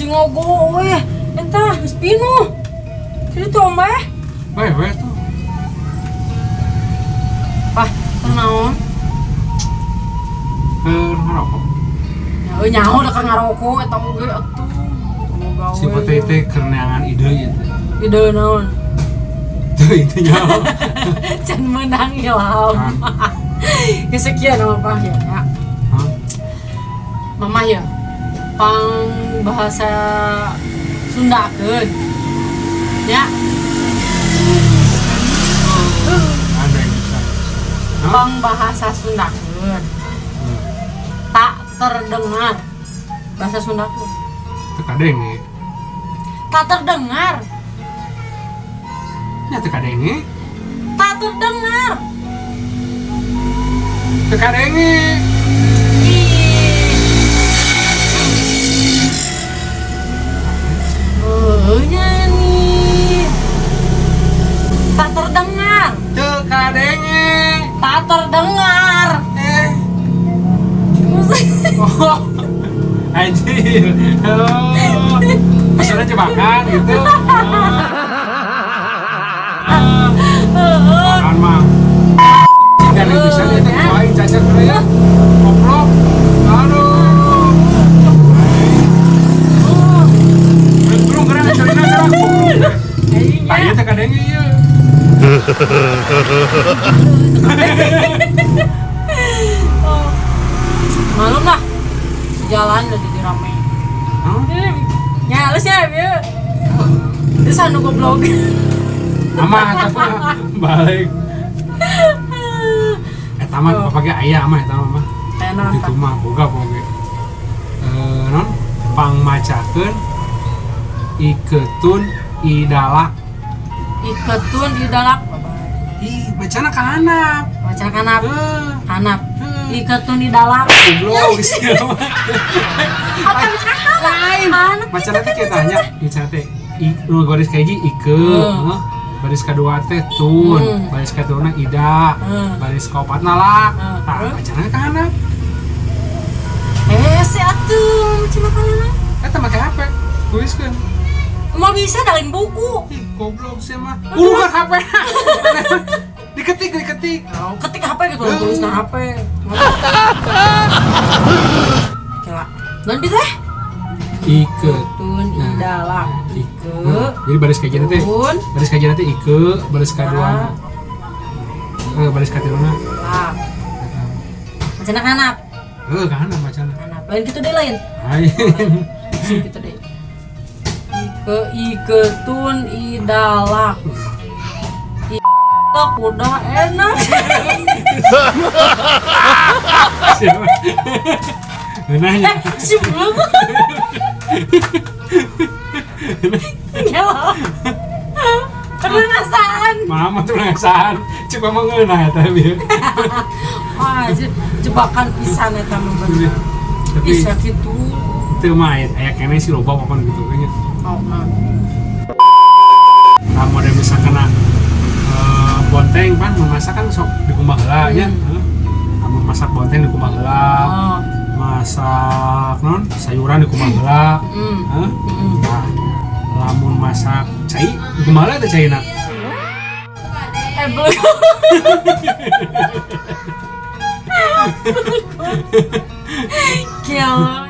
Si ngogo weh. Eta geus pinuh. Jadi tuh om eh. Weh, weh tuh. Pah, naon? Keur ngarokok. Ya euy, nyaho da keur ngarokok eta oge atuh. Gawe. Si Pote teh keur neangan ide gitu. Ide naon? Tuh itu nyaho. Can menang ilham. Kan. Ya sekian sama Pah ya. Ya. Hah? Mama ya. Pang bahasa Sundakeun. Ya, Ada yang bisa. Hah? Pang bahasa Sundakeun. Tak terdengar. Bahasa Sundakeun. Teu kadenge. Tak terdengar. Nya teu kadenge. Tak terdengar. Teu kadenge. Ih. Oh, nyanyi. Tak terdengar. Teu kadenge. Tak terdengar. Eh. Oh. Anjir. Oh. Maksudnya jebakan gitu. Oh. Makan mah. Dan itu bisa dia teh aing cacat ya. Goblok. Aduh. Belum gerak carina gerak. Goblok. Tanya teh kadenge ieu. Oh. Malum lah. Sejalan udah jadi rame. Hah? Ya, halus ya, ya. Terus anu goblok. Mama eta mah balik. Eta mah bapak ge aya mah eta mah. Enak. Itu mah boga poge. Eh non pangmacakeun iketun idalak. Iketun idalak. Ih, bacana ka handap. Baca kanap. Heuh. Kanap. Heuh. Iketun idalak. Goblok sia mah. Akan Lain. Kanap. Bacana teh kieu tah nya, bacana teh i nu baris kahiji ike, heuh. Baris kadua teh tun, baris katiluna ida, baris kaopatna lak. Tah, Terus? bacana ka handap. Eh, si atuh, cuma kana. Eta make HP, tuliskeun. Mau bisa dalin buku. Ih, goblok sih mah. Urugan HP. Diketik, diketik. Oh, ketik HP gitu, tulis na HP. Kela. Dan di teh Ike. tun Nah, idalak. Ike. Ike. Jadi baris kajian teh. Tun. Baris kajian teh ike, baris kadua. Eh, baris katiluna. Lak. Macam kanap. Eh, ka handap bacana. Kanap. Lain gitu deh lain. Lain. Gitu deh. Ike ike tun idalak. Ike kuda enak. Siapa? Nanya. Eh, si belum. Gelo. Perasaan. Mama tuh ngasaan. Coba mau ngeunah eta bieu. Wah, jebakan pisan eta mah bener. Tapi Bisa gitu. Teu mah aya keneh sih loba papan gitu kayaknya. Oh, nah. Nah, model misalkan bonteng pan memasak kan sok dikumbah heula nya. Heeh. Lamun masak bonteng dikumbah heula. Oh. Masak non sayuran dikumbah heula. Heuh. Nah, lamun masak cai dikumbah heula teh caina. Eh, belum. Gila.